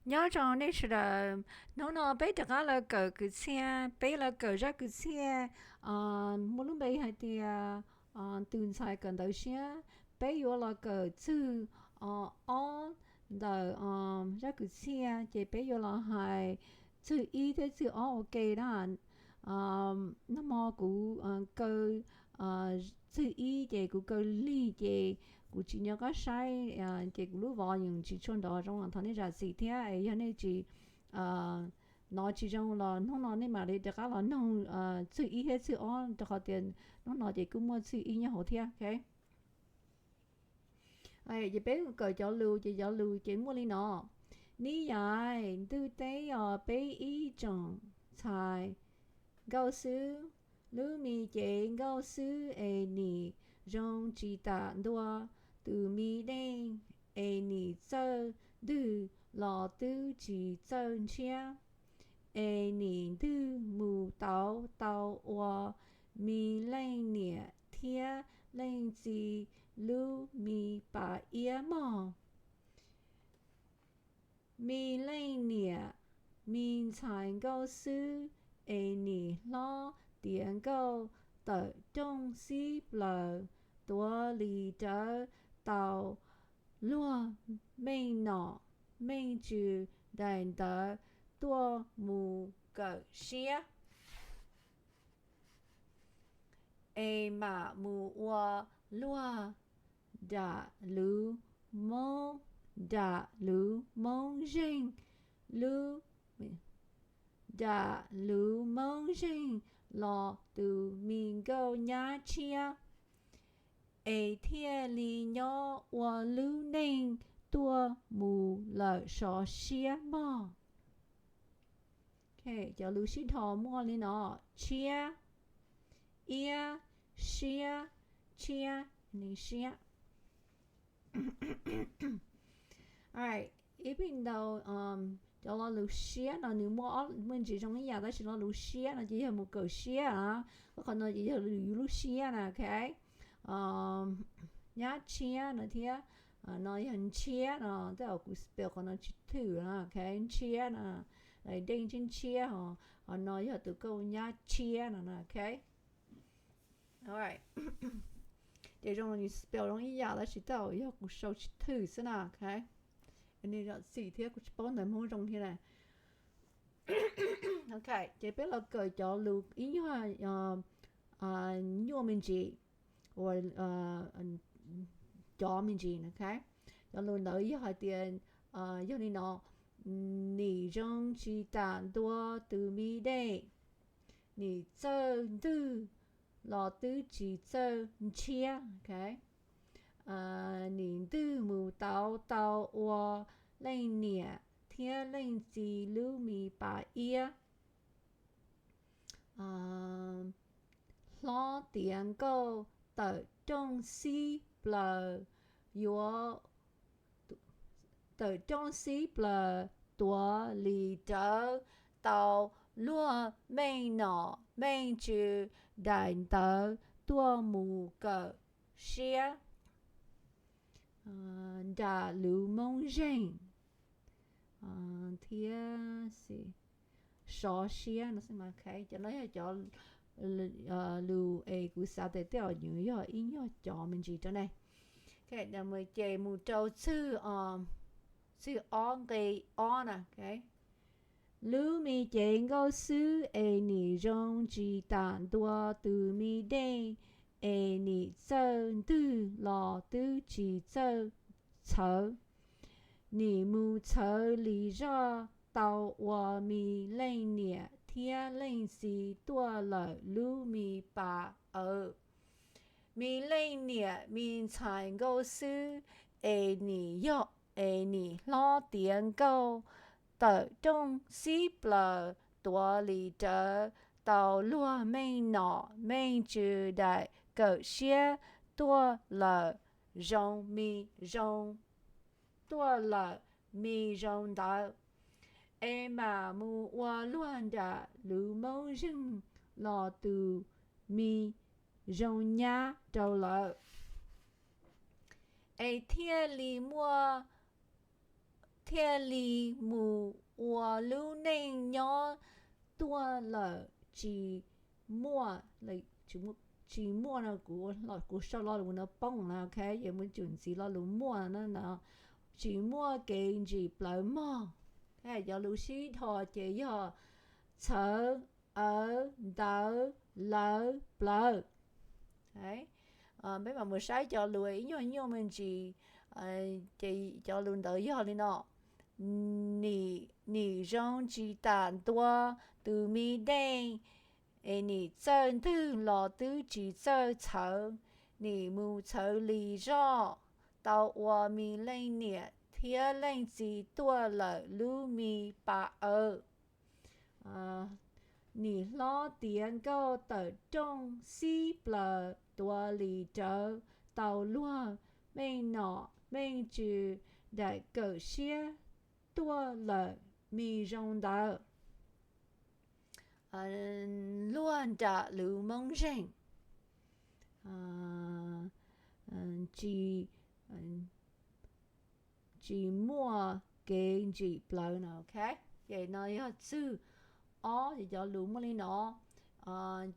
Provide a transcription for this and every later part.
Nyob zoo nej sawv daws, hnub no peb rov qab los kawm kwv txhiaj, peb los kawm zaj kwv txhiaj muaj lub npe hais tias tus ntxhais kawm ntawv siab. Peb yuav los kawm txwg ob ntawm zaj kwv txhiaj, ces peb yuav los hais txwg ib thiab txwg ob ua ke na. Nag hmo kuv kaw txwg ib ces kuv kaw lig ces kuv tsis nco qab saib, ces kuv lub volume tsis tshua nrov zoo los thov nej zam txim thiab. Es yog nej tsis hnov tsis zoo los hnub no nej mam li rov qab los noog txwg ib thiab txwg ob, rau qhov tias hnub no ces kuj muaj txwg ib nyob hauv thiab. Ces peb kawm cov lus, ces cov lus ces muaj li no: Nib yais, ntuj teb yog peb ib tsoom ntxhais nkauj xwb. Lub me cev nkauj xwb es nim zoo tsis tas ntua tus me dej, es nim txawj ntwg los twb tsis txawj ntshiab, es nim ntwg mus tau tau ua me leej niam thiab leej txiv lub me pas iab mog. Me leej niam, me ntxhais nkauj xwb, es nim hlob tiav nkauj tawm rooj xib plaws tuav li rawv tau luag meej nom meej tswv daim ntawv tuaj mus kawm siab, es mam mus ua luag nram luv Moob, nram luv Moob Zeej lub, nram luv Moob Zeej los tus me nkauj nyab tshiab, es thiaj li nyob ua lub neej tuaj mus lawm sov siab mog. Cov lus sib dhos muaj li no: tshiab, iab, siab, tshiab, siab. Ib pib ntau, cov lo lus siab no nws muaj ob me ntsis zoo ib yam, tab sis lo lus siab no ces yog mus kawm siab a. Qhov no ces yog yus lub siab na, ok. Nyab tshiab no thiab, no yog ntshiab no, tej zaum kuv spell qhov no tsis thwm na, ok. Ntshiab no, dej ntshiab ntshiab, ho no yog tus nkauj nyab tshiab no na, ok. Ces zoo li spell zoo ib yam tab sis tej zaum yog kuv sau tsis thwm xwb na, ok. Nej zam txim thiab, kuv tsis paub ntawv Hmoob zoo thiab na. Ok, ces peb los kawm cov lus ib nyuag nyuaj me ntsis, uas cov me ntsis, ok. Cov lus ntawd yog hais tias, yog li no: Nim zoo tsis tas ntua tus me dej, nim txawj ntwg los twb tsis txawj ntshiab, ok. Nim ntwg mus tau tau ua leej niam thiab leej txiv lub me pas iab. Hlob tiav nkauj tawm rooj xib plaws, yuav tawm rooj xib plaws tuav li rawv tau luag meej nom meej tswv daim ntawv tuaj mus kawm siab nram luv Moob Zeej thiab sov siab no. Cov no yog cov lus es kuv xav tias tej zaum nws yog ib nyuag cov me ntsis rau nej. Ces mus rau txwg, txwg ob nqe ob na. Lub me cev nkauj xwb es nim zoo tsis tas ntua tus me dej, es nim txawj ntwg los twb tsis txawj txhawv. Nim mus txhawv li zoj tau ua me leej niam thiab leej txiv tuaj lawm lub me pas awm. Me leej niam me ntxhais nkauj xwb es nim yog, es nim hlob tiav nkauj tawm rooj xib plaws tuav li rawv tau luag meej nom meej tswv daim kawm siab tuaj lawm zoo me zoo, tuaj lawm me zoo ntawd, es mam mus ua luag nram luv Moob Zeej los tus me zoo nyab rau lawm, es thiaj li muaj, thiaj li mus ua lub neej nyob tuaj lawm, tsis muaj, tsis muaj no, kuv sau lo lus no poob na, ok, ces muab tsum ntxiv lo lus muaj na no, tsis muaj kev ntsim plawv mog. Cov lus sib dhos ces yog txhawv, awv, ntawv, lawv, plawv. Peb mam mus saib cov lus ib nyuag nyuaj me ntsis, ces cov lus ntawd yog li no: Nim zoo tsis tas ntua tus me deej, es nim txawj ntwg los twb tsis txawj txhawv, nim mus txhawv li zoj, tau ua me leej niam thiab leej txiv tuaj lawm lub me pa awv. Nim hlob tiav nkauj tawm rooj xib plaws tuav li rawv, tau luag meej nom meej tswv daim kawm siab tuaj lawm me zoo ntawd. Luag nram lub Moob Zeeg, tsis muaj kev ntsim plawv no, ok. Ces no yog txwg ob, ces cov lus muaj li no.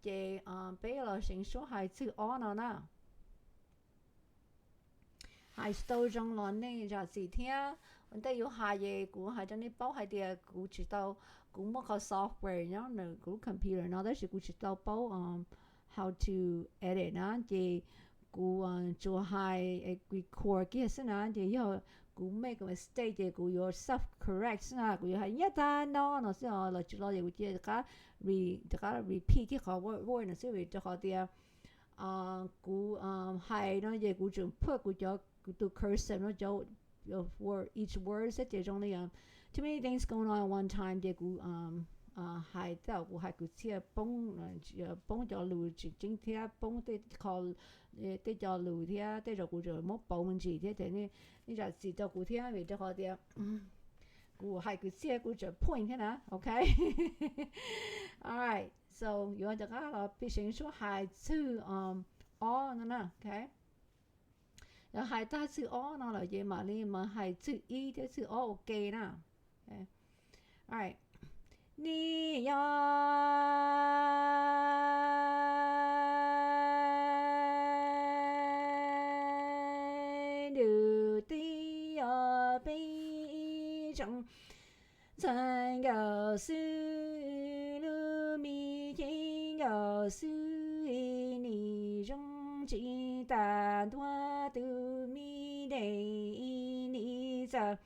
Ces peb los seev suab hais txwg ob no na. Hais tsis tau zoo los nej zam txim thiab. Ua ntej yuav hais ces kuv hais rau nej paub hais tias kuv tsis tau, kuv muaj qhov software nyob ntawm kuv lub computer no tab sis kuv tsis tau paub how to edit na, ces kuv tsuas hais record kiag xwb na, ces yog kuv make a mistake ces kuv yuav self correct xwb na, kuv yuav hais nyob tag no no xwb os, los tsis los ces kuv cia rov qab, rov qab repeat kiag qhov word no xwb, vim rau qhov tias kuv hais no ces kuv tseem put kuv cov, kuv tus cursive no cov word, each word xwb ces zoo li too many things going on at one time ces kuv hais tej zaum kuv hais kwv txhiaj poob, poob cov lus tseem ceeb thiab poob tej qho, tej cov lus thiab tej zaum kuv tseem muab pauv me ntsis thiab ces nej zam txim rau kuv thiab vim rau qhov tias kuv hais kwv txhiaj kuv tseem point thiab na, ok. Alright, so yuav rov qab los pib seev suab hais txwg ob no na, ok. Yog hais tag txwg ob no lawm ces mam li mas hais txwg ib thiab txwg ob ua ke na. Alright. Nim yog ntuj teb yog peb ib tsoom ntxhais nkauj xwb, lub me cev nkauj xwb, nim zoo tsis tas ntua tus me deej, nim txawm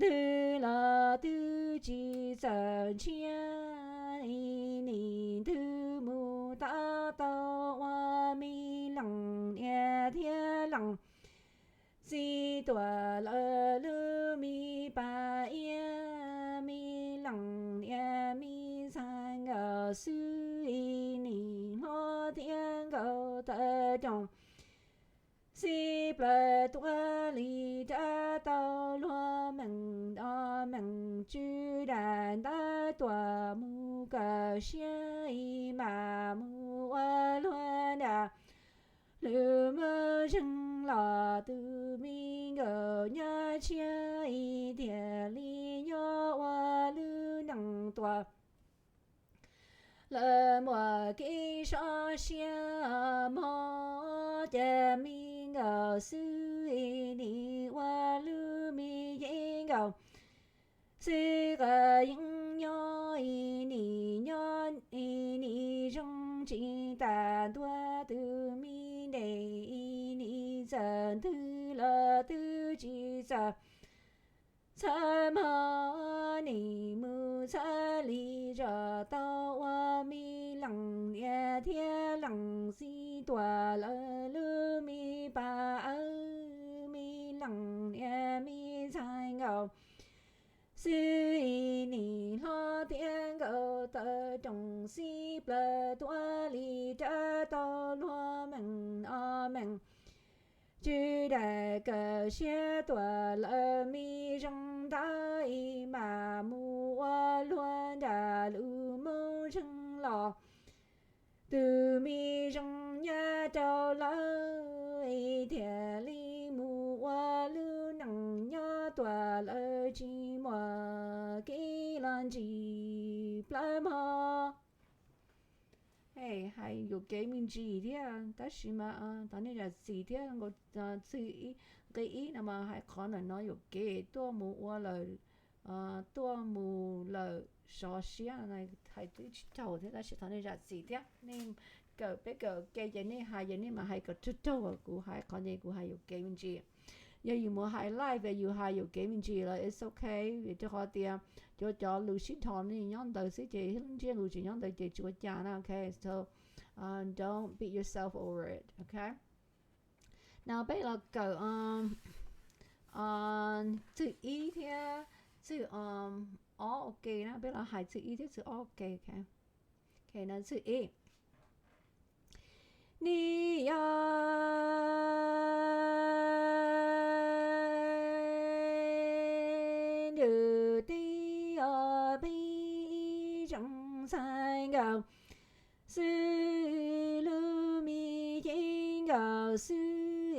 ntwg los twb tsis txawj ntshiab, nim ntwg mus tab tom ua me leej niam thiab leej txiv tuaj lawm lub me pas iab, me leej niam me ntxhais nkauj xwb, nim hlob tiav nkauj tawm rooj xib plaws tuaj li rawv, tau luag meej nom meej tswv daim ntawv tuaj mus kawm siab, mam mus ua luag nram lub Moob Zeeg los, tus me nkauj nyob tshiab, thiaj li nyob ua lub neej tuaj lawm muaj kev sov siab mog. Ces me nkauj xwb, nim ua lub me cev nkauj xwb, qhov yeej nyob, nim nyob, nim zoo tsis tas ntua tus me deej, nim txawm ntwg los twb tsis txawj txhawb mog, nim mus txhawb li zoj, tau ua me leej niam thiab leej txiv tuaj lawm lub me pas awb, me leej niam me ntxhais nkauj xwb, nim hlob tiav nkauj tawm rooj xib plaws tuaj li rawv, tau luag meej nom meej tswv daim kawm siab tuaj lawm me zoo ntawd, mam mus ua luag nram lub Moob Zeeg los, tus me zoo nyob rau lawm, thiaj li mus ua lub neej nyob tuaj lawm tsis muaj kev los ntsis plawv mog. Hais yuam kev me ntsis thiab, tab sis mas thov nej zam txim thiab. Nqe ib no mas hais qhov ntawm no yuam kev tuaj mus ua lawm, tuaj mus lawm sov siab, hais twb tsis raug thiab, tab sis thov nej zam txim thiab. Nej kawm, peb kawm ua ke ces nej hais ces nej mam hais kom raug raug, kuv hais qhov ntawd kuv hais yuam kev me ntsis. Yog yus mus hais live yus hais yuam kev me ntsis los it's okay, vim rau qhov tias cov, cov lus sib dhos ne nyob ntawd xwb ces lub ntsiab lus tseem nyob ntawd ces tsis ua cas na, okay? So don't beat yourself over it, okay? No peb los kawm txwj ib thiab txwj ob ua ke na, peb los hais txwj ib thiab txwj ob ua ke, okay? Okay, no txwj ib. Ni yog nws tib yog peb ib tsoom ntxhais nkauj xwb, lub me cev nkauj xwb,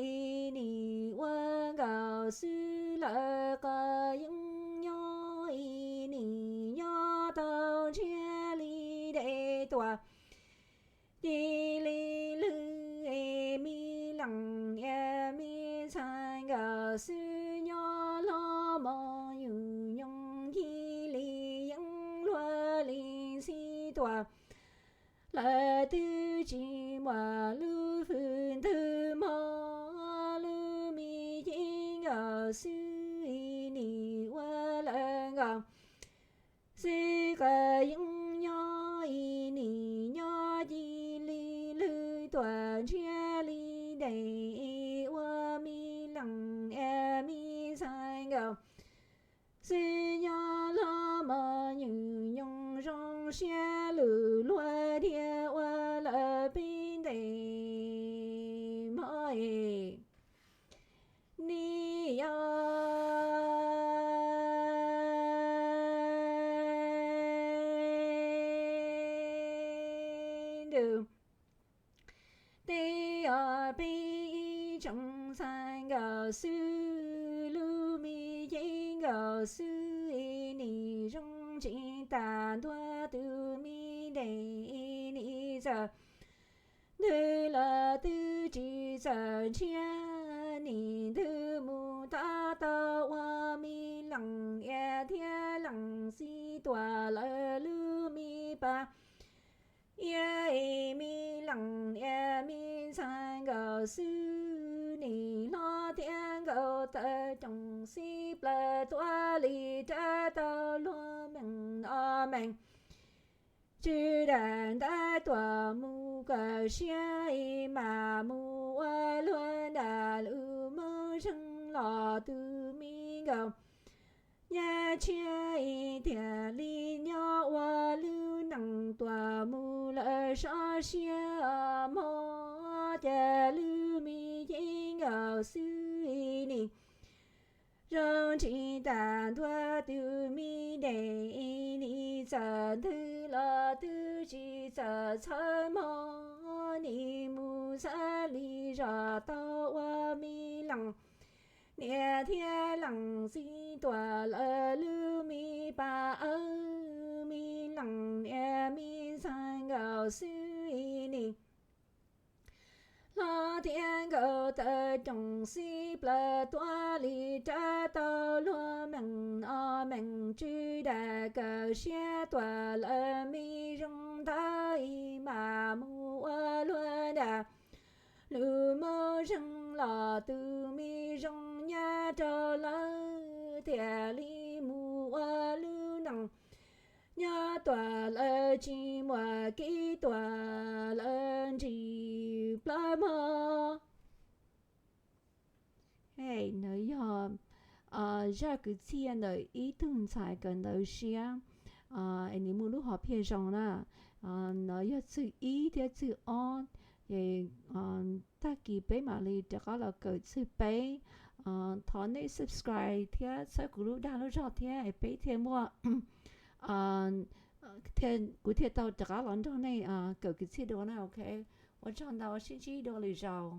nim ua nkauj xwb lawm, qhov yeej nyob nim nyob tau ntsiag li dej tuaj. Cia li lwm me leej niam me ntxhais nkauj xwb, nyob hlob mos nyuj nyoos, cia li yeej luag li ntxhi tuaj lawm, twb tsis muaj lub hwj ntwg mog. Lub me cev nkauj xwb, nim ua lawm nkauj xwb, qhov yeej nyob nim nyob, cia li lwm tuaj ntsiag li dej, ua me leej niam me ntxhais nkauj xwb, nyob hlob mos nyuj nyoos, zoo siab lwm luag thiaj ua lawm peb ntev mog. Ni yog nws tib yog peb ib tsoom ntxhais nkauj xwb, lub me cev nkauj xwb, nim zoo tsis tas ntuag tus me ntev, nim txawm ntwg los twb tsis txawj ntsiag, nim ntwg mus tab tom ua me leej niam thiab leej txiv tuaj lawm, lub me pas iab, me leej niam me ntxhais nkauj xwb, nim hlob thiab nkauj tawv coos xib plaws tuaj li rab taug luag meej no meej. Tswv dam ntab tuaj mus kawm siab, mam mus ua luag nram lub mos zeeg los tus me nkauj nyab tshiab, thiaj li nyob ua lub neej tuaj mus lawm sov siab mog. Cas lub me cev nkauj xwb, nim zoo tsis tas ntuag tus me ntev, nim txawm ntwg los twb tsis txawj txhawj mog, nim mus xav li zog tau ua me leej niam thiab leej txiv tuaj lawm, lub me pas awb, me leej niam me ntxhais nkauj xwb, nim hlob thiab nkauj tawv coos xib plaws tuaj li rab taug luag meej no meej. Tswv dam kawm siab tuaj lawm me zoo ntawd, mam mus ua luag nram lub mos zeeg los tus me zoo nyab rau lawm, thiaj li mus ua lub neej nyob tuaj lawm tsis muaj kev tuaj lawm ntsis plab mog. Ntawd yog zaj kwv txhiaj ntawm ib tug ntxhais kawm ntawv siab es nws muaj lub hom phiaj zoo na. No yog txwj ib thiab txwj ob, ces tag kis peb mam li rov qab los kawm txwj peb. Thov nej subscribe thiab txhawb kuv lub dag lub zog thiab es peb thiaj muaj, kuv thiaj tau rov qab los nrog nej kawm kwv txhiaj dua na, ok. Ua tsaug ntau, sib ntsib dua lwm zaus.